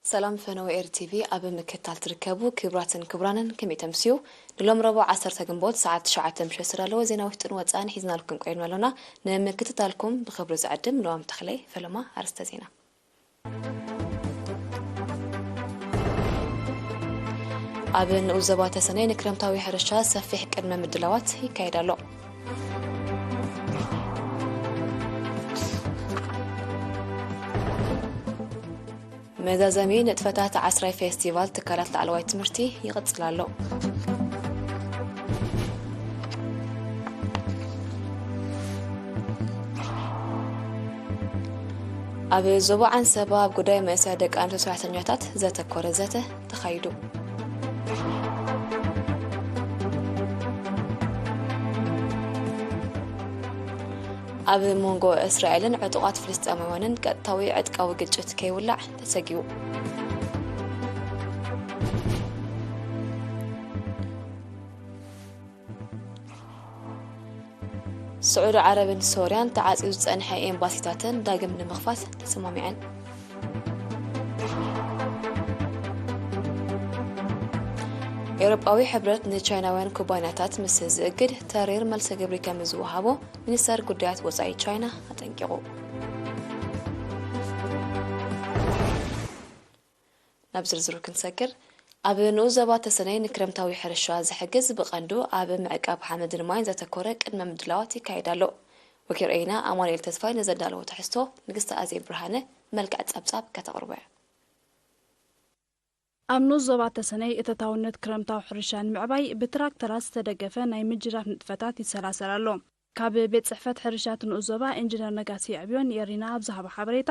ሰላም ፈነወ ኤር ቲቪ ኣብ ምክትታል ትርከቡ ክቡራትን ክቡራንን ከመይ ተምስዩ? ንሎም ረቡዕ ዓሰርተ ግንቦት ሰዓት ትሽዓተ ምሸት ዝዳለወ ዜናዊ ውሽጥን ወጻእን ሒዝናልኩም ቀሪብና ኣሎና። ንምክትታልኩም ብኽብሪ ዝዕድም ለዋም ተኽለይ። ፈለማ ኣርእስተ ዜና። ኣብ ንኡስ ዞባ ተሰነይ ንክረምታዊ ሕርሻ ሰፊሕ ቅድመ ምድላዋት ይካየድ ኣሎ። መዛዘሚ ንጥፈታት ዓስራይ ፌስቲቫል ትካላት ላዕለዋይ ትምህርቲ ይቕጽል ኣሎ። ኣብ ዞባ ዓንሰባ ኣብ ጉዳይ መንእሰያት ደቂ ኣንስትዮ ሰራሕተኛታት ዘተኮረ ዘተ ተኻይዱ። ኣብ መንጎ እስራኤልን ዕጡቓት ፍልስጤማውያንን ቀጥታዊ ዕጥቃዊ ግጭት ከይውላዕ ተሰጊኡ። ስዑዲ ዓረብን ሶርያን ተዓጽዩ ዝጸንሐ ኤምባሲታተን ዳግም ንምኽፋት ተሰማሚዐን። ኤውሮጳዊ ሕብረት ንቻይናውያን ኩባንያታት ምስ ዝእግድ ተሪር መልሰ ግብሪ ከም ዝወሃቦ ሚኒስተር ጉዳያት ወጻኢ ቻይና ኣጠንቂቑ። ናብ ዝርዝሩ ክንሰግር፣ ኣብ ንኡስ ዞባ ተሰነይ ንክረምታዊ ሕርሻ ዝሕግዝ ብቐንዱ ኣብ ምዕቃብ ሓመድን ማይን ዘተኮረ ቅድመ ምድላዋት ይካየድ ኣሎ። ወኪል ሬና ኣማኑኤል ተስፋይ ንዘዳለዎ ትሕዝቶ ንግስቲ ኣዜብ ብርሃነ መልክዕ ጸብጻብ ከተቕርቦ እያ። ኣብ ንኡስ ዞባ ተሰነይ እተታውነት ክረምታዊ ሕርሻ ንምዕባይ ብትራክተራት ዝተደገፈ ናይ ምጅራፍ ንጥፈታት ይሰላሰል ኣሎ። ካብ ቤት ጽሕፈት ሕርሻ እቲ ንኡስ ዞባ ኢንጂነር ነጋሲ ኣዕብዮን የሪና ኣብ ዝሃቦ ሓበሬታ፣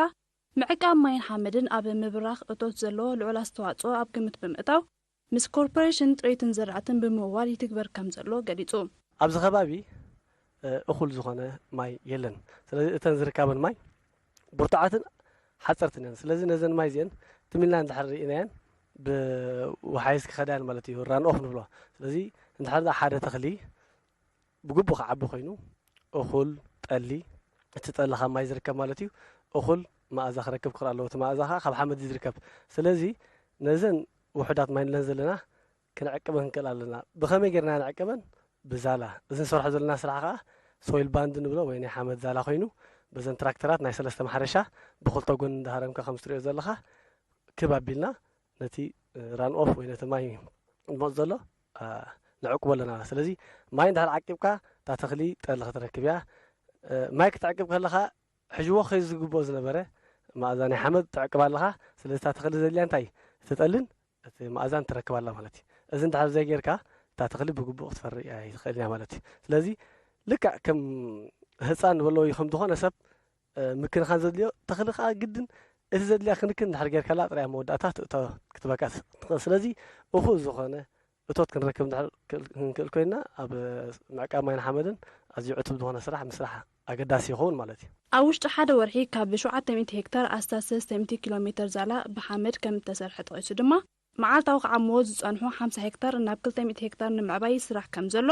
ምዕቃብ ማይን ሓመድን ኣብ ምብራኽ እቶት ዘለዎ ልዑል ኣስተዋጽኦ ኣብ ግምት ብምእታው፣ ምስ ኮርፖሬሽን ጥሪትን ዝራእትን ብምውዋል ይትግበር ከም ዘሎ ገሊጹ። ኣብዚ ከባቢ፣ እ፣ እኹል ዝኾነ ማይ የለን። ስለዚ እተን ዝርካበን ማይ ብርቱዓትን ሓጸርትን እየን። ስለዚ ነዘን ማይ እዚአን ትም ኢልና እንድሕር ርኢናየን ብወሓይዝ ክኸዳ እየን ማለት እዩ፣ ራን ኦፍ ንብሎ። ስለዚ እንድሕር ደኣ ሓደ ተኽሊ ብግቡእ ክዓቢ ኮይኑ እኹል ጠሊ፣ እቲ ጠሊ ካብ ማይ ዝርከብ ማለት እዩ፣ እኹል መኣዛ ክረክብ ክኽእል ኣለዎ። እቲ መኣዛ ኸዓ ካብ ሓመድ እዩ ዝርከብ። ስለዚ ነዘን ውሑዳት ማይ ንለን ዘለና ክንዕቅበን ክንክእል ኣለና። ብኸመይ ጌርና ንዕቅበን? ብዛላ። እዚ ንሰርሖ ዘለና ስራሕ ኸዓ ሶይል ባንድ ንብሎ ወይ ናይ ሓመድ ዛላ ኮይኑ፣ በዘን ትራክተራት ናይ ሰለስተ ማሕረሻ ብኽልተ ጎኒ እንዳሃረምካ ከም እትሪኦ ዘለኻ ክብ ኣቢልና ነቲ ራን ኦፍ ወይ ነቲ ማይ ዝመጽእ ዘሎ፣ አ፣ ንዕቅቦ ኣለና። ስለዚ ማይ እንድሕር ዓቂብካ እታ ተኽሊ ጠሊ ክትረክብ እያ። እ፣ ማይ ክትዕቅብ ከለኻ ሕጅዎ ከይ ዝግብኦ ዝነበረ መኣዛ ናይ ሓመድ ትዕቅብ ኣለኻ። ስለዚ እታ ተኽሊ ዘድልያ እንታይ? እቲ ጠልን እቲ መኣዛን ትረክብ ኣላ ማለት እዩ። እዚ እንድሕር ዘይጌርካ እታ ተኽሊ ብግቡእ ክትፈሪ ኣይትኽእልን እያ ማለት እዩ። ስለዚ ልክዕ ከም ህፃን ንበሎ እዩ ከም ዝኾነ ሰብ እ፣ ምክንኻን ዘድልዮ ተኽሊ ከኣ ግድን እቲ ዘድልያ ክንክን እንድሕር ጌርካላ ጥራይ ኣብ መወዳእታ ትእቶ ክትበካ ትኽእል። ስለዚ እኹል ዝኾነ እቶት ክንረክብ እንድሕር ክል-፣ ክንክእል ኮይንና ኣብ ምዕቃብ ማይን ሓመድን ኣዝዩ ዕቱብ ዝኾነ ስራሕ ምስራሕ ኣገዳሲ ይኸውን ማለት እዩ። ኣብ ውሽጢ ሓደ ወርሒ ካብ ሸውዓተ ሚእቲ ሄክታር ኣስታት ሰለስተ ሚእቲ ኪሎ ሜተር ዛላ ብሓመድ ከም እተሰርሐ ጠቒሱ ድማ፣ መዓልታዊ ክዓምዎ ዝጸንሑ ሓምሳ ሄክታር ናብ ክልተ ሚእቲ ሄክታር ንምዕባይ ይስራሕ ከም ዘሎ፣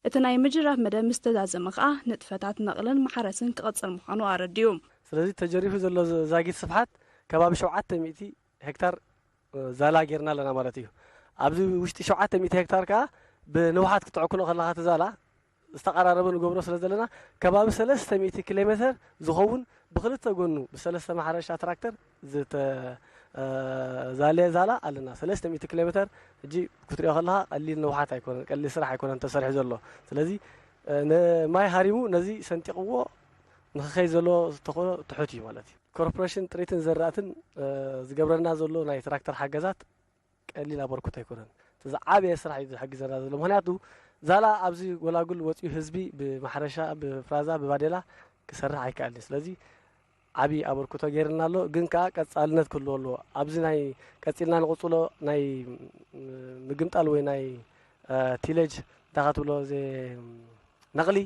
እቲ ናይ ምጅራፍ መደብ ምስ ተዛዘመ ከኣ ንጥፈታት ነቕልን ማሕረስን ክቕጽል ምዃኑ ኣረዲኡ። ስለዚ ተጀሪፉ ዘሎ ዝ-፣ ዛጊት ስፍሓት ከባቢ ሸውዓተ ሚእቲ ሄክታር፣ እ፣ ዛላ ጌርና ኣለና ማለት እዩ። ኣብዚ ውሽጢ ሸውዓተ ሚእቲ ሄክታር ከኣ ብንውሓት ክትዕኩኖ ከለኻ እቲ ዛላ ዝተቐራረበ ንገብሮ ስለ ዘለና ከባቢ ሰለስተ ሚእቲ ኪሎ ሜተር ዝኸውን ብኽልተ ጎኑ ብሰለስተ ማሕረሻ ትራክተር ዝተ-፣ እ፣ ዛለ ዛላ ኣለና። ሰለስተ ሚእቲ ኪሎ ሜተር ሕጂ ክትሪኦ ከለኻ ቀሊል ንውሓት ኣይኮነን፣ ቀሊል ስራሕ ኣይኮነን ተሰሪሑ ዘሎ። ስለዚ፣ እ፣ ንማይ ሃሪሙ ነዚ ሰንጢቕዎ ንኽኸይ ዘሎ ዝተኽእሎ ትሑት እዩ ማለት እዩ። ኮርፖሬሽን ጥሪትን ዘራእትን፣ እ፣ ዝገብረና ዘሎ ናይ ትራክተር ሓገዛት ቀሊል ኣበርክቶ ኣይኮነን። እቲ ዝዓበየ ስራሕ እዩ ዝሕግዘና ዘሎ። ምኽንያቱ ዛላ ኣብዚ ጎላጉል ወፂኡ ህዝቢ ብማሕረሻ፣ ብፍራዛ፣ ብባዴላ ክሰርሕ ኣይከኣልን እዩ። ስለዚ ዓብዪ ኣበርክቶ ገይርልና ኣሎ፣ ግን ከኣ ቀጻልነት ክህልዎ ኣለዎ። ኣብዚ ናይ ቀጺልና ንቕጽሎ ናይ፣ ም-፣ ምግምጣል ወይ ናይ፣ እ፣ ቲሌጅ እንታይ ትብሎ፣ እዚ ነቕሊ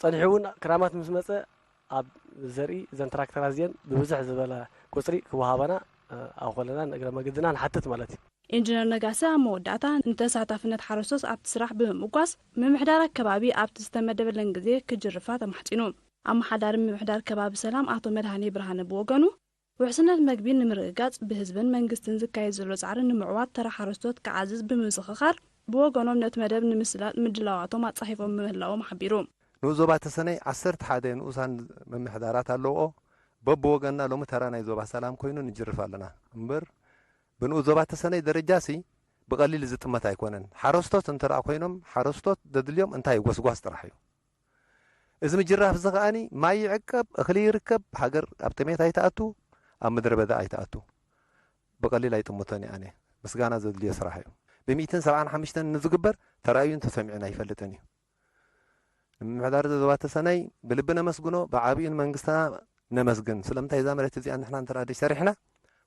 ጸኒሑ እውን ክራማት ምስ መጸ ኣብ ዘርኢ እዘን ትራክተራት እዚአን ብብዝሕ ዝበለ ቁጽሪ ክወሃባና፣ እ፣ ኣብ ኮለና ንእግረ መገድና ንሓትት ማለት እዩ። ኢንጂነር ነጋሲ ኣብ መወዳእታ ንተሳታፍነት ሓረስቶት ኣብቲ ስራሕ ብምምጓስ ምምሕዳር ኣከባቢ ኣብቲ ዝተመደበለን ግዜ ክጅርፋ ተማሕጺኑ። ኣመሓዳሪ ምምሕዳር ከባቢ ሰላም ኣቶ መድሃኔ ብርሃነ ብወገኑ፣ ውሕስነት መግቢ ንምርግጋጽ ብህዝብን መንግስትን ዝካየድ ዘሎ ጻዕሪ ንምዕዋት ተራ ሓረስቶት ክዓዝዝ ብምዝኽኻር፣ ብወገኖም ነቲ መደብ ንምስላጥ ምድላዋቶም ኣጻሒፎም ምህላዎም ሓቢሩ። ንኡስ ዞባ ተሰነይ ዓሰርተ ሓደ ንኡሳን ምምሕዳራት ኣለውኦ። በብወገንና ሎሚ ተራ ናይ ዞባ ሰላም ኮይኑ ንጅርፍ ኣለና። እምበር ብንኡስ ዞባ ተሰነይ ደረጃሲ ብቐሊል ዝጥመት ኣይኮነን። ሓረስቶት እንተ ደኣ ኮይኖም ሓረስቶት ዘድልዮም እንታይ ጎስጓስ ጥራሕ እዩ። እዚ ምጅራፍ እዚ ከኣኒ ማይ ይዕቀብ፣ እኽሊ ይርከብ፣ ሃገር ኣብ ጥሜት ኣይትኣቱ፣ ኣብ ምድረ በዳ ኣይትኣቱ። ብቐሊል ኣይጥምቶን እየ ኣነ። ምስጋና ዘድልዮ ስራሕ እዩ። ብሚእትን ሰብዓን ሓሙሽተን ንዝግበር ተራእዩን ተሰሚዑን ኣይፈልጥን እዩ። ንምምሕዳር ዞባ ተሰነይ ብልቢ ነመስግኖ፣ ብዓብዩ ንመንግስትና ነመስግን። ስለምንታይ እዛ መሬት እዚኣ ንሕና እንተ ደኣ ሰሪሕና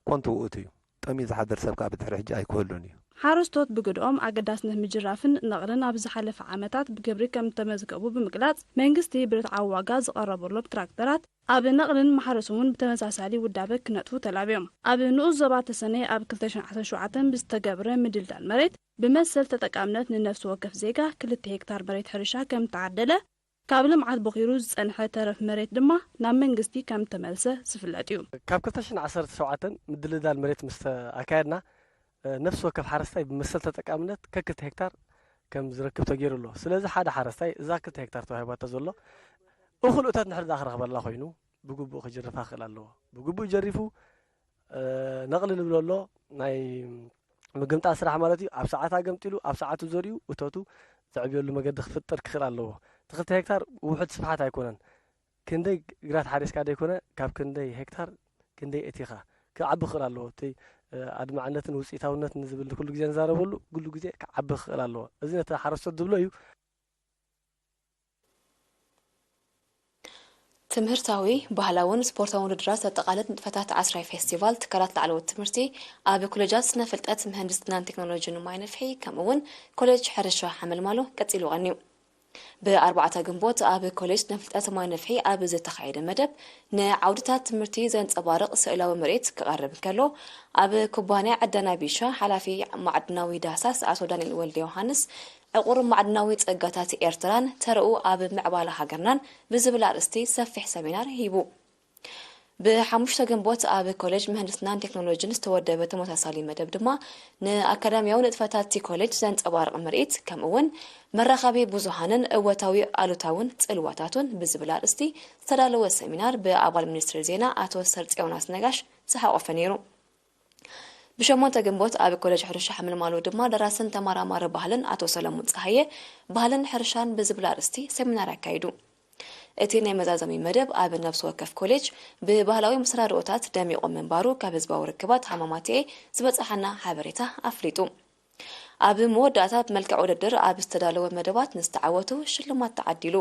ኮንቱ ውእቱ እዩ። ጠምዩ ዝሓድር ሰብ ከኣ ብድሕሪ ሕጂ ኣይክህሉን እዩ። ሓረስቶት ብግድኦም ኣገዳስነት ምጅራፍን ነቕልን ኣብ ዝሓለፈ ዓመታት ብግብሪ ከም እተመዝገቡ ብምግላጽ፣ መንግስቲ ብርትዓዊ ዋጋ ዝቐረበሎም ትራክተራት ኣብ ነቕልን ማሕረስን እውን ብተመሳሳሊ ውዳበ ክነጥፉ ተላብዮም። ኣብ ንኡስ ዞባ ተሰነይ ኣብ ክልተ ሽሕን ዓሰርተ ሸውዓተን ብዝተገብረ ምድልዳል መሬት ብመሰል ተጠቃምነት ንነፍሲ ወከፍ ዜጋ ክልተ ሄክታር መሬት ሕርሻ ከም እተዓደለ፣ ካብ ልምዓት ቦኺሩ ዝጸንሐ ተረፍ መሬት ድማ ናብ መንግስቲ ከም እተመልሰ ዝፍለጥ እዩ። ካብ ክልተ ሽሕን ዓሰርተ ሸውዓተን ምድልዳል መሬት ምስ ኣካየድና፣ እ፣ ነፍሲ ወከፍ ሓረስታይ ብመሰል ተጠቃምነት ከክልተ ሄክታር ከም ዝረክብ ተገይሩ ኣሎ። ስለዚ ሓደ ሓረስታይ እዛ ክልተ ሄክታር ተዋሂባቶ ዘሎ እኹል እቶት እንድሕር ደኣ ክረኽበላ ኮይኑ ብግቡእ ክጅርፋ ክኽእል ኣለዎ። ብግቡእ ጀሪፉ፣ እ፣ ነቕሊ ንብሎ ኣሎ፣ ናይ ምግምጣል ስራሕ ማለት እዩ። ኣብ ሰዓት ኣገምጢሉ፣ ኣብ ሰዓቱ ዘሪኡ፣ እቶቱ ዘዕብየሉ መገዲ ክፍጠር ክኽእል ኣለዎ። እቲ ክልተ ሄክታር ውሑድ ስፍሓት ኣይኮነን። ክንደይ ግራት ሓሪስካ ደይኮነ፣ ካብ ክንደይ ሄክታር ክንደይ እቲኻ ክዓቢ ክኽእል ኣለዎ። እቲ፣ እ፣ ኣድማዕነትን ውፅኢታውነትን ዝብል ኩሉ ግዜ ንዛረበሉ፣ ኩሉ ግዜ ክዓቢ ክኽእል ኣለዎ። እዚ ነቲ ሓረስቶት ዝብሎ እዩ። ትምህርታዊ፣ ባህላውን ስፖርታውን ውድድራት ዘጠቓልል ንጥፈታት ዓስራይ ፌስቲቫል ትካላት ላዕለዎት ትምህርቲ ኣብ ኮሌጃት ስነ ፍልጠት፣ ምህንድስትናን ቴክኖሎጂን ማይ ነፍሒ፣ ከምኡ እውን ኮሌጅ ሕርሻ ሓመልማሎ ቀጺሉ ቀንዩ። ብኣርባዕተ ግንቦት ኣብ ኮሌጅ ስነ ፍልጠት ማይ ነፍሒ ኣብ ዝተኻየደ መደብ፣ ንዓውድታት ትምህርቲ ዘንጸባርቕ ስእላዊ ምርኢት ክቐርብ እንከሎ፣ ኣብ ኩባንያ ዕደና ቢሻ ሓላፊ ማዕድናዊ ዳህሳስ ኣቶ ዳንኤል ወልደ ዮሃንስ፣ ዕቑር ማዕድናዊ ጸጋታት ኤርትራን ተረኡ ኣብ ምዕባለ ሃገርናን ብዝብል ኣርእስቲ ሰፊሕ ሰሚናር ሂቡ። ብሓሙሽተ ግንቦት ኣብ ኮሌጅ ምህንድስናን ቴክኖሎጂን ዝተወደበ ተመሳሳሊ መደብ ድማ፣ ንኣካዳሚያዊ ንጥፈታት እቲ ኮሌጅ ዘንጸባርቕ ምርኢት፣ ከምኡ እውን መራኸቢ ብዙሃንን እወታዊ ኣሉታውን ጽልዋታቱን ብዝብል ኣርእስቲ ዝተዳለወ ሰሚናር ብኣባል ሚኒስትሪ ዜና ኣቶ ሰርጽዮናስ ነጋሽ ዝሓቖፈ ነይሩ። ብሸሞንተ ግንቦት ኣብ ኮሌጅ ሕርሻ ሓመልማሎ ድማ ደራስን ተመራማሪ ባህልን ኣቶ ሰለሙን ጸሃየ ባህልን ሕርሻን ብዝብል ኣርእስቲ ሰሚናር ኣካይዱ። እቲ ናይ መዛዘሚ መደብ ኣብ ነፍሲ ወከፍ ኮሌጅ ብባህላዊ መሰናድኦታት ደሚቑ ምንባሩ ካብ ህዝባዊ ርክባት ሃማማትኤ ዝበጽሓና ሓበሬታ ኣፍሊጡ። ኣብ መወዳእታ ብመልክዕ ውድድር ኣብ ዝተዳለወ መደባት ንዝተዓወቱ ሽልማት ተዓዲሉ።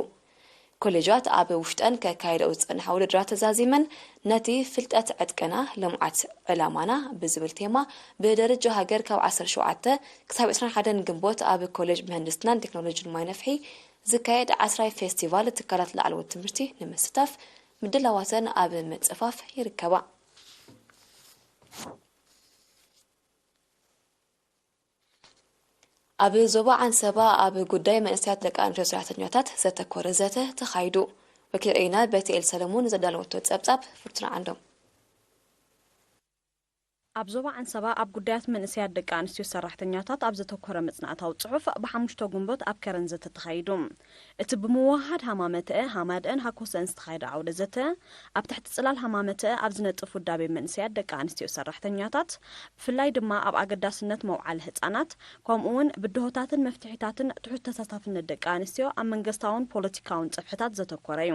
ኮሌጃት ኣብ ውሽጠን ከካይደኦ ዝጸንሓ ውድድራት ተዛዚመን ነቲ ፍልጠት ዕጥቅና፣ ልምዓት ዕላማና ብዝብል ቴማ ብደረጃ ሃገር ካብ ዓሰርተ ሸውዓተ ክሳብ ዕስራን ሓደን ግንቦት ኣብ ኮሌጅ ምህንድስትናን ቴክኖሎጂን ማይ ነፍሒ ዝካየድ ዓስራይ ፌስቲቫል ትካላት ላዕለዎት ትምህርቲ ንምስታፍ ምድላዋተን ኣብ ምጽፋፍ ይርከባ። ኣብ ዞባ ዓንሰባ ኣብ ጉዳይ መንእሰያት ደቂ ኣንስትዮ ሰራሕተኛታት ዘተኮረ ዘተ ተኻይዱ። ወኪል ሬና ቤትኤል ሰለሙን ዘዳለወቶ ጸብጻብ ፍርቱና ዓንዶም። ኣብ ዞባ ዓንሰባ ኣብ ጉዳያት መንእሰያት ደቂ ኣንስትዮ ሰራሕተኛታት ኣብ ዘተኮረ መጽናዕታዊ ጽሑፍ ብሓሙሽተ ግንቦት ኣብ ከረን ዘተ ተኻይዱ። እቲ ብምውህሃድ ሃማመተአ፣ ሃማደአን ሃኮሰን ዝተኻየደ ዓውደ ዘተ፣ ኣብ ትሕቲ ጽላል ሃማመተአ ኣብ ዝነጥፍ ውዳቤ መንእሰያት ደቂ ኣንስትዮ ሰራሕተኛታት፣ ብፍላይ ድማ ኣብ ኣገዳስነት መውዓሊ ህጻናት፣ ከምኡ እውን ብድሆታትን መፍትሒታትን ትሑት ተሳታፍነት ደቂ ኣንስትዮ ኣብ መንግስታውን ፖለቲካውን ጸፍሕታት ዘተኮረ እዩ።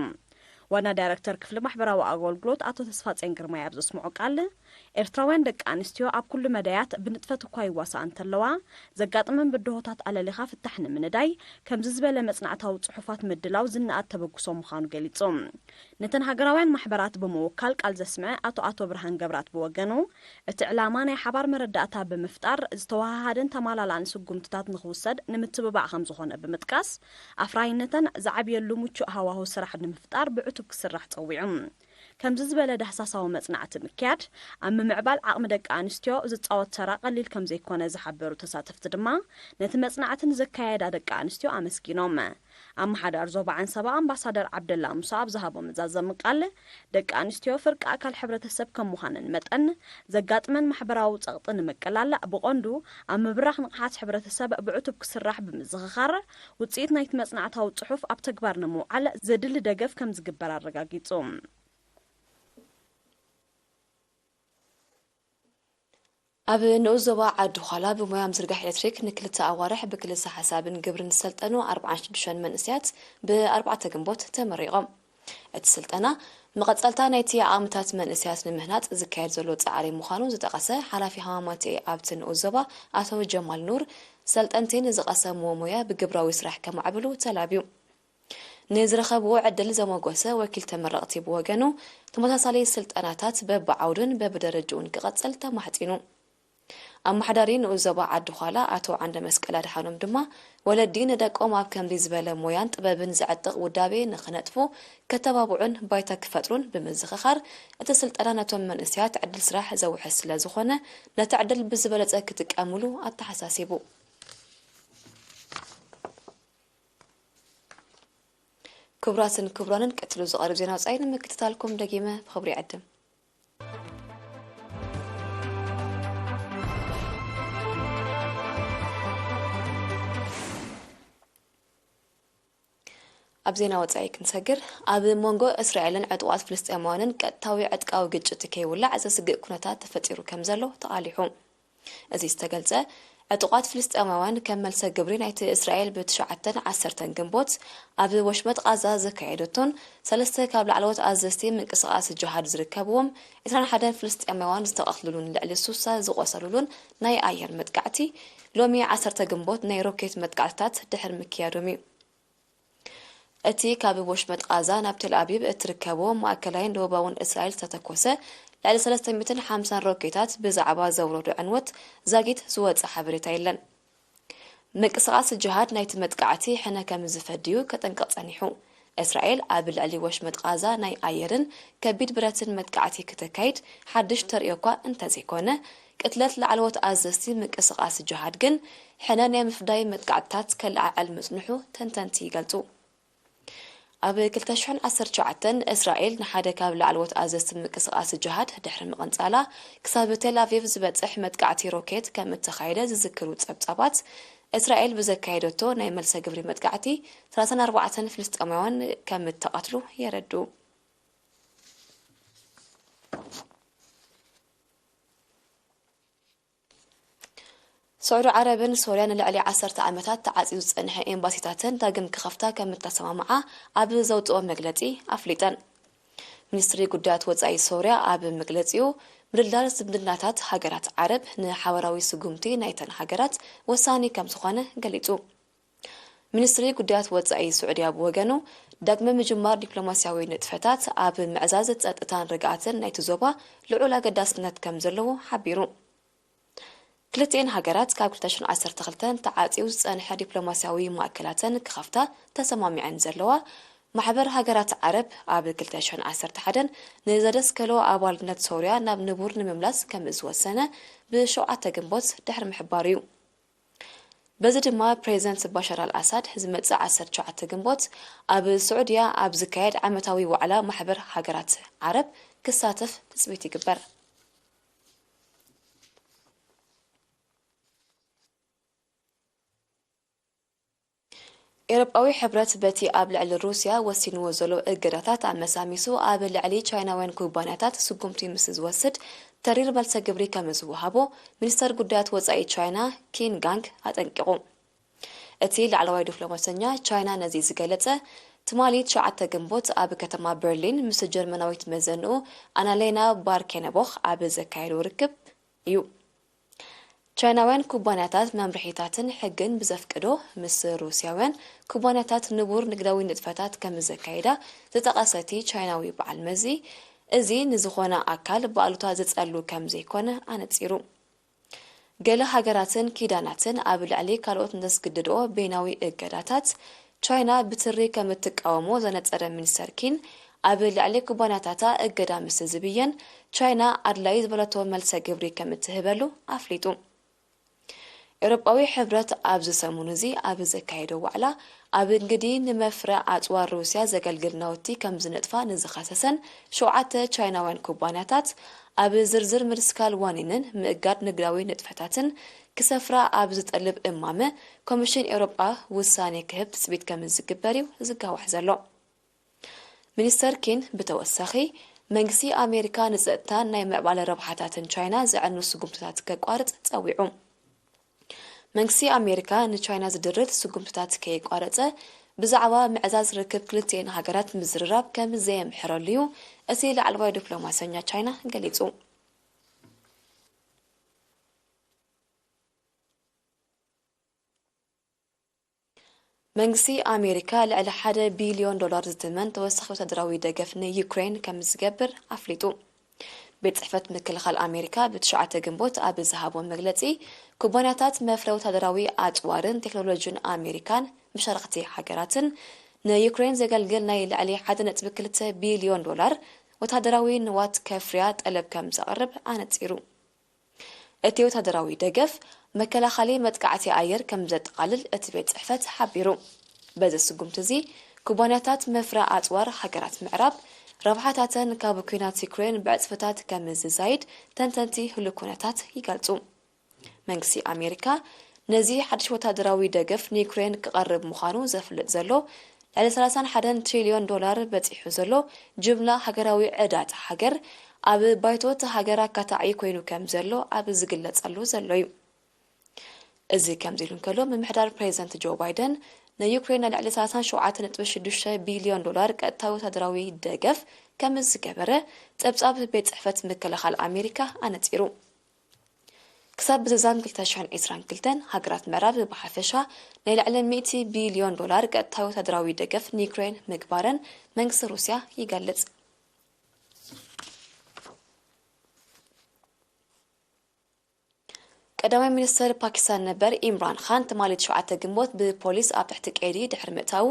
ዋና ዳይረክተር ክፍሊ ማሕበራዊ ኣገልግሎት ኣቶ ተስፋጼን ግርማይ ኣብ ዘስምዖ ቃል፣ ኤርትራውያን ደቂ ኣንስትዮ ኣብ ኩሉ መዳያት ብንጥፈት እኳ ይዋሳኣ እንተለዋ፣ ዘጋጥመን ብድሆታት ኣለሊኻ ፍታሕ ንምንዳይ ከምዚ ዝበለ መጽናዕታዊ ጽሑፋት ምድላው ዝነኣድ ተበግሶ ምዃኑ ገሊጹ። ነተን ሃገራውያን ማሕበራት ብምውካል ቃል ዘስምዐ ኣቶ ኣቶ ብርሃን ገብራት ብወገኑ፣ እቲ ዕላማ ናይ ሓባር መረዳእታ ብምፍጣር፣ ዝተወሃሃደን ተማላላእን ስጉምትታት ንኽውሰድ ንምትብባዕ ከም ዝኾነ ብምጥቃስ፣ ኣፍራይነተን ዝዓብየሉ ምቹእ ሃዋሁ ስራሕ ንምፍጣር ብዕቱብ ክስራሕ ጸዊዑ። ከምዚ ዝበለ ዳህሳሳዊ መጽናዕቲ ምክያድ፣ ኣብ ምምዕባል ዓቕሚ ደቂ ኣንስትዮ ዝጻወት ተራ ቀሊል ከም ዘይኮነ ዝሓበሩ ተሳተፍቲ ድማ፣ ነቲ መጽናዕቲ ንዘካየዳ ደቂ ኣንስትዮ ኣመስጊኖም። ኣመሓዳሪ ዞባ ዓንሰባ ኣምባሳደር ዓብደላ ሙሳ ኣብ ዝሃቦ መዛዘሚ ቃል፣ ደቂ ኣንስትዮ ፍርቂ ኣካል ሕብረተሰብ ከም ምዃነን መጠን፣ ዘጋጥመን ማሕበራዊ ጸቕጢ ንምቅላል፣ ብቐንዱ ኣብ ምብራኽ ንቕሓት ሕብረተሰብ ብዕቱብ ክስራሕ ብምዝኽኻር፣ ውጽኢት ናይቲ መጽናዕታዊ ጽሑፍ ኣብ ተግባር ንምውዓል ዘድሊ ደገፍ ከም ዝግበር ኣረጋጊጹ። ኣብ ንኡስ ዞባ ዓዲ ዃላ ብሞያ ምዝርጋሕ ኤሌክትሪክ ንክልተ ኣዋርሕ ብክልሰ ሓሳብን ግብርን ዝሰልጠኑ ኣርብዓን ሽዱሽተን መንእሰያት ብኣርባዕተ ግንቦት ተመሪቖም። እቲ ስልጠና መቐጸልታ ናይቲ ዓቕምታት መንእሰያት ንምህናጽ ዝካየድ ዘሎ ጻዕሪ ምዃኑ ዝጠቐሰ ሓላፊ ሃማማቴ ኣብቲ ንኡስ ዞባ ኣቶ ጀማል ኑር፣ ሰልጠንቲ ንዝቐሰምዎ ሞያ ብግብራዊ ስራሕ ከማዕብሉ ተላብዩ። ንዝረኸብዎ ዕድል ዘሞገሰ ወኪል ተመረቕቲ ብወገኑ፣ ተመሳሳሊ ስልጠናታት በብዓውዱን በብደረጅኡን ክቐጽል ተማሕጺኑ። ኣመሓዳሪ ንኡስ ዞባ ዓዲ ዃላ ኣቶ ዓንደ መስቀል ኣድሓኖም ድማ፣ ወለዲ ንደቆም ኣብ ከምዚ ዝበለ ሞያን ጥበብን ዘዕጥቕ ውዳቤ ንኽነጥፉ ከተባብዑን ባይታ ክፈጥሩን ብምዝኽኻር፣ እቲ ስልጠና ነቶም መንእሰያት ዕድል ስራሕ ዘውሕስ ስለ ዝኾነ፣ ነቲ ዕድል ብዝበለጸ ክጥቀምሉ ኣተሓሳሲቡ። ክቡራትን ክቡራንን፣ ቀጺሉ ዝቐርብ ዜና ወጻኢ ንምክትታልኩም ደጊመ ብኽብሪ ይዕድም። ኣብ ዜና ወጻኢ ክንሰግር፣ ኣብ መንጎ እስራኤልን ዕጡቓት ፍልስጤማውያንን ቀጥታዊ ዕጥቃዊ ግጭት ከይውላዕ ዘስግእ ኩነታት ተፈጢሩ ከም ዘሎ ተቓሊሑ። እዚ ዝተገልጸ፣ ዕጡቓት ፍልስጤማውያን ከም መልሰ ግብሪ ናይቲ እስራኤል ብትሽዓተን ዓሰርተን ግንቦት ኣብ ወሽመጥ ቓዛ ዘካየደቶን ሰለስተ ካብ ላዕለዎት ኣዘዝቲ ምንቅስቓስ ጅሃድ ዝርከብዎም ዕስራን ሓደን ፍልስጤማውያን ዝተቐትልሉን ልዕሊ ሱሳ ዝቖሰሉሉን ናይ ኣየር መጥቃዕቲ፣ ሎሚ ዓሰርተ ግንቦት ናይ ሮኬት መጥቃዕትታት ድሕሪ ምክያዶም እዩ። እቲ ካብ ወሽመጥ ቓዛ ናብ ቴል ኣቪቭ እትርከቦ ማእከላይን ደቡባውን እስራኤል ዝተተኮሰ ልዕሊ ሰለስተ ሚእትን ሓምሳን ሮኬታት ብዛዕባ ዘውረዶ ዕንወት ዛጊት ዝወጸ ሓበሬታ የለን። ምንቅስቓስ ጅሃድ ናይቲ መጥቃዕቲ ሕነ ከም ዝፈድዩ ከጠንቅቕ ጸኒሑ። እስራኤል ኣብ ልዕሊ ወሽመጥ ቓዛ ናይ ኣየርን ከቢድ ብረትን መጥቃዕቲ ክተካይድ ሓድሽ ተርእዮ እኳ እንተዘይኮነ፣ ቅትለት ላዕለዎት ኣዘዝቲ ምንቅስቓስ ጅሃድ ግን ሕነ ናይ ምፍዳይ መጥቃዕትታት ከለዓዕል ምጽንሑ ተንተንቲ ይገልጹ። ኣብ ክልተ ሽሕን ዓሰርተ ትሽዓተን እስራኤል ንሓደ ካብ ላዕለዎት ኣዘዝቲ ምንቅስቓስ ጅሃድ ድሕሪ ምቕንጻላ፣ ክሳብ ቴል ኣቪቭ ዝበጽሕ መጥቃዕቲ ሮኬት ከም እተኻየደ ዝዝክሩ ጸብጻባት፣ እስራኤል ብዘካየደቶ ናይ መልሰ ግብሪ መጥቃዕቲ ሰላሳን ኣርባዕተን ፍልስጤማውያን ከም እተቐትሉ የረድኡ። ስዑዲ ዓረብን ሶርያን ንልዕሊ ዓሰርተ ዓመታት ተዓጽዩ ዝጸንሐ ኤምባሲታተን ዳግም ክኸፍታ ከም እተሰማምዓ ኣብ ዘውጽኦ መግለጺ ኣፍሊጠን። ሚኒስትሪ ጉዳያት ወጻኢ ሶርያ ኣብ መግለጺኡ፣ ምድልዳል ዝምድናታት ሃገራት ዓረብ ንሓበራዊ ስጉምቲ ናይተን ሃገራት ወሳኒ ከም ዝኾነ ገሊጹ። ሚኒስትሪ ጉዳያት ወጻኢ ስዑድያ ብወገኑ፣ ዳግመ ምጅማር ዲፕሎማስያዊ ንጥፈታት ኣብ ምዕዛዝ ጸጥታን ርግኣትን ናይቲ ዞባ ልዑል ኣገዳስነት ከም ዘለዎ ሓቢሩ። ክልቲኤን ሃገራት ካብ ክልተ ሽሕን ዓሰርተ ክልተን ተዓጽዩ ዝጸንሐ ዲፕሎማስያዊ ማእከላተን ክኸፍታ ተሰማሚዐን ዘለዋ፣ ማሕበር ሃገራት ዓረብ ኣብ ክልተ ሽሕን ዓሰርተ ሓደን ንዘደስከሎ ኣባልነት ሶርያ ናብ ንቡር ንምምላስ ከም ዝወሰነ ብሸውዓተ ግንቦት ድሕሪ ምሕባሩ እዩ። በዚ ድማ ፕሬዚደንት ባሻር ኣልኣሳድ ዝመጽእ ዓሰርተ ትሽዓተ ግንቦት ኣብ ስዑድያ ኣብ ዝካየድ ዓመታዊ ዋዕላ ማሕበር ሃገራት ዓረብ ክሳተፍ ትጽቢት ይግበር። ኤውሮጳዊ ሕብረት በቲ ኣብ ልዕሊ ሩስያ ወሲንዎ ዘሎ እገዳታት ኣመሳሚሱ ኣብ ልዕሊ ቻይናውያን ኩባንያታት ስጉምቲ ምስ ዝወስድ ተሪር መልሰ ግብሪ ከም ዝወሃቦ ሚኒስተር ጉዳያት ወጻኢ ቻይና ኪን ጋንግ ኣጠንቂቑ። እቲ ላዕለዋይ ዲፕሎማሰኛ ቻይና ነዚ ዝገለጸ ትማሊ ትሽዓተ ግንቦት ኣብ ከተማ በርሊን ምስ ጀርመናዊት መዘንኡ ኣናሌና ባርኬነቦኽ ኣብ ዘካየዶ ርክብ እዩ። ቻይናውያን ኩባንያታት መምርሒታትን ሕግን ብዘፍቅዶ ምስ ሩስያውያን ኩባንያታት ንቡር ንግዳዊ ንጥፈታት ከም ዘካየዳ ዝጠቐሰ እቲ ቻይናዊ በዓል መዚ፣ እዚ ንዝኾነ ኣካል ብኣሉታ ዝጸሉ ከም ዘይኮነ ኣነጺሩ። ገለ ሃገራትን ኪዳናትን ኣብ ልዕሊ ካልኦት ንዘስግድድኦ በይናዊ እገዳታት ቻይና ብትሪ ከም እትቃወሞ ዘነጸረ ሚኒስተር ኪን፣ ኣብ ልዕሊ ኩባንያታታ እገዳ ምስ ዝብየን፣ ቻይና ኣድላዪ ዝበለቶ መልሰ ግብሪ ከም እትህበሉ ኣፍሊጡ። ኤውሮጳዊ ሕብረት ኣብዚ ሰሙን እዚ ኣብ ዘካየዶ ዋዕላ፣ ኣብ እንግዲ ንመፍረ ኣጽዋር ሩስያ ዘገልግል ናውቲ ከም ዝነጥፋ ንዝኸሰሰን ሸውዓተ ቻይናውያን ኩባንያታት፣ ኣብ ዝርዝር ምድስካል ዋኒንን ምእጋድ ንግዳዊ ንጥፈታትን ክሰፍራ ኣብ ዝጠልብ እማመ፣ ኮሚሽን ኤውሮጳ ውሳኔ ክህብ ትጽቢት ከም ዝግበር እዩ ዝጋዋሕ ዘሎ። ሚኒስተር ኪን ብተወሳኺ፣ መንግስቲ ኣሜሪካ ንጸጥታን ናይ ምዕባለ ረብሓታትን ቻይና ዘዕኑ ስጉምትታት ከቋርጽ ጸዊዑ። መንግስቲ ኣሜሪካ ንቻይና ዝድርት ስጉምትታት ከየቋረጸ፣ ብዛዕባ ምዕዛዝ ርክብ ክልቲኤን ሃገራት ምዝርራብ ከም ዘየምሕረሉ እዩ እቲ ላዕለዋይ ዲፕሎማሰኛ ቻይና ገሊጹ። መንግስቲ ኣሜሪካ ልዕሊ ሓደ ቢልዮን ዶላር ዝትመን ተወሳኺ ወታደራዊ ደገፍ ንዩክሬን ከም ዝገብር ኣፍሊጡ። ቤት ጽሕፈት ምክልኻል ኣሜሪካ ብትሽዓተ ግንቦት ኣብ ዝሃቦ መግለጺ፣ ኩባንያታት መፍረ ወታደራዊ ኣጽዋርን ቴክኖሎጂን ኣሜሪካን መሻርኽቲ ሃገራትን ንዩክሬን ዘገልግል ናይ ልዕሊ ሓደ ነጥቢ ክልተ ቢልዮን ዶላር ወታደራዊ ንዋት ከፍርያ ጠለብ ከም ዘቕርብ ኣነጺሩ። እቲ ወታደራዊ ደገፍ፣ መከላኸሊ መጥቃዕቲ ኣየር ከም ዘጠቓልል እቲ ቤት ጽሕፈት ሓቢሩ። በዚ ስጉምቲ እዚ፣ ኩባንያታት መፍረ ኣጽዋር ሃገራት ምዕራብ ረብሓታተን ካብ ኲናት ዩክሬን ብዕጽፍታት ከም ዝዛይድ ተንተንቲ ህሉው ኩነታት ይገልጹ። መንግስቲ ኣሜሪካ ነዚ ሓድሽ ወታደራዊ ደገፍ ንዩክሬን ክቐርብ ምዃኑ ዘፍልጥ ዘሎ፣ ልዕሊ ሰላሳን ሓደን ትሪልዮን ዶላር በጺሑ ዘሎ ጅምላ ሃገራዊ ዕዳ እታ ሃገር፣ ኣብ ባይቶ እታ ሃገር ኣካታዒ ኮይኑ ከም ዘሎ ኣብ ዝግለጸሉ ዘሎ እዩ። እዚ ከምዚ ኢሉ እንከሎ፣ ምምሕዳር ፕሬዚደንት ጆ ባይደን ንዩክሬን ናይ ልዕሊ ሰላሳን ሸውዓተ ነጥቢ ሽዱሽተ ቢልዮን ዶላር ቀጥታዊ ወታደራዊ ደገፍ ከም ዝገበረ ጸብጻብ ቤት ጽሕፈት ምክልኻል ኣሜሪካ ኣነጺሩ። ክሳብ ብዘዛን ክልተ ሽሕን ዕስራን ክልተን፣ ሃገራት ምዕራብ ብሓፈሻ ናይ ልዕሊ ሚእቲ ቢልዮን ዶላር ቀጥታዊ ወታደራዊ ደገፍ ንዩክሬን ምግባረን መንግስቲ ሩስያ ይገልጽ። ቀዳማይ ሚኒስተር ፓኪስታን ነበር ኢምራን ኻን ትማሊ ትሽዓተ ግንቦት ብፖሊስ ኣብ ትሕቲ ቀይዲ ድሕሪ ምእታዉ፣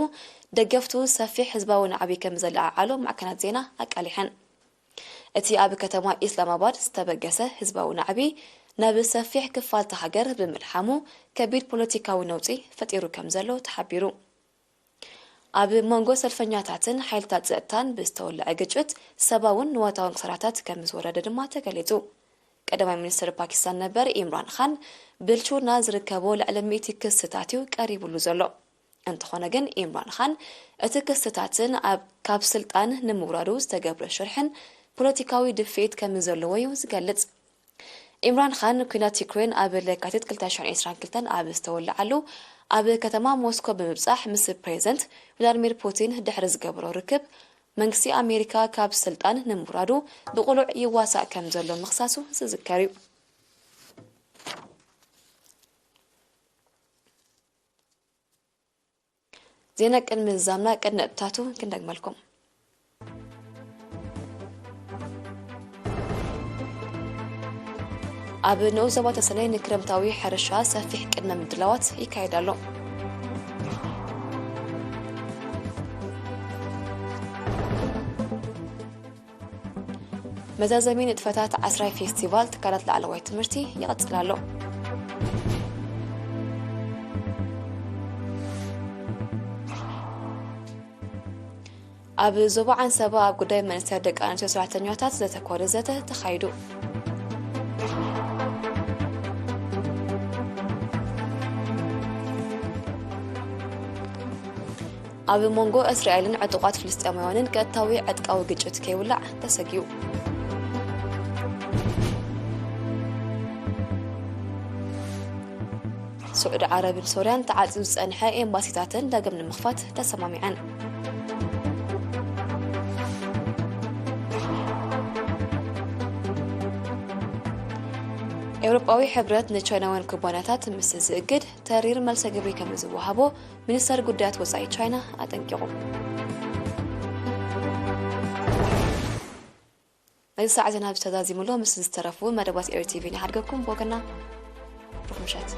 ደገፍቱ ሰፊሕ ህዝባዊ ናዕቢ ከም ዘለዓዓሎ ማዕከናት ዜና ኣቃሊሐን። እቲ ኣብ ከተማ ኢስላማባድ ዝተበገሰ ህዝባዊ ናዕቢ፣ ናብ ሰፊሕ ክፋል እታ ሃገር ብምልሓሙ፣ ከቢድ ፖለቲካዊ ነውጺ ፈጢሩ ከም ዘሎ ተሓቢሩ። ኣብ መንጎ ሰልፈኛታትን ሓይልታት ጸጥታን ብዝተወልዐ ግጭት፣ ሰብኣውን ንዋታውን ክሳራታት ከም ዝወረደ ድማ ተገሊጹ። ቀዳማይ ሚኒስትር ፓኪስታን ነበር ኢምራን ኻን፣ ብልሽውና ዝርከቦ ልዕሊ ሚእቲ ክስታት እዩ ቀሪቡሉ ዘሎ። እንተኾነ ግን፣ ኢምራን ኻን፣ እቲ ክስታትን ኣብ፣ ካብ ስልጣን ንምውራዱ ዝተገብረ ሽርሕን ፖለቲካዊ ድፍኢት ከም ዘለዎ እዩ ዝገልጽ። ኢምራን ኻን፣ ኲናት ዩክሬን ኣብ ለካቲት ክልተ ሽሕን ዕስራን ክልተን ኣብ ዝተወልዓሉ፣ ኣብ ከተማ ሞስኮ ብምብጻሕ ምስ ፕሬዚደንት ቭላድሚር ፑቲን ድሕሪ ዝገበሮ ርክብ፣ መንግስቲ ኣሜሪካ ካብ ስልጣን ንምውራዱ ብቕሉዕ ይዋሳእ ከም ዘሎ ምኽሳሱ ዝዝከር እዩ። ዜና ቅድሚ ምዝዛምና ቅድሚ ነጥብታቱ ክንደግመልኩም። ኣብ ንኡስ ዞባ ተሰነይ ንክረምታዊ ሕርሻ ሰፊሕ ቅድመ ምድላዋት ይካየድ ኣሎ። መዛዘሚ ንጥፈታት ዓስራይ ፌስቲቫል ትካላት ላዕለዋይ ትምህርቲ ይቕጽል ኣሎ። ኣብ ዞባ ዓንሰባ ኣብ ጉዳይ መንእሰያት ደቂ ኣንስትዮ ሰራሕተኛታት ዘተኮረ ዘተ ተኻይዱ። ኣብ መንጎ እስራኤልን ዕጡቓት ፍልስጤማውያንን ቀጥታዊ ዕጥቃዊ ግጭት ከይውላዕ ተሰጊኡ። ስዑዲ ዓረብን ሶርያን ተዓጽዩ ዝጸንሐ ኤምባሲታተን ዳግም ንምኽፋት ተሰማሚዐን። ኤውሮጳዊ ሕብረት ንቻይናውያን ኩባንያታት ምስ ዝእግድ ተሪር መልሰ ግብሪ ከም ዝወሃቦ ሚኒስተር ጉዳያት ወጻኢ ቻይና ኣጠንቂቑ። ናይዚ ሰዓት ዜና ኣብዚ ተዛዚሙ ኣሎ። ምስ ዝተረፉ መደባት ኤሪ ቲቪ ንሓድገኩም። ብወገና ርሑስ ምሸት።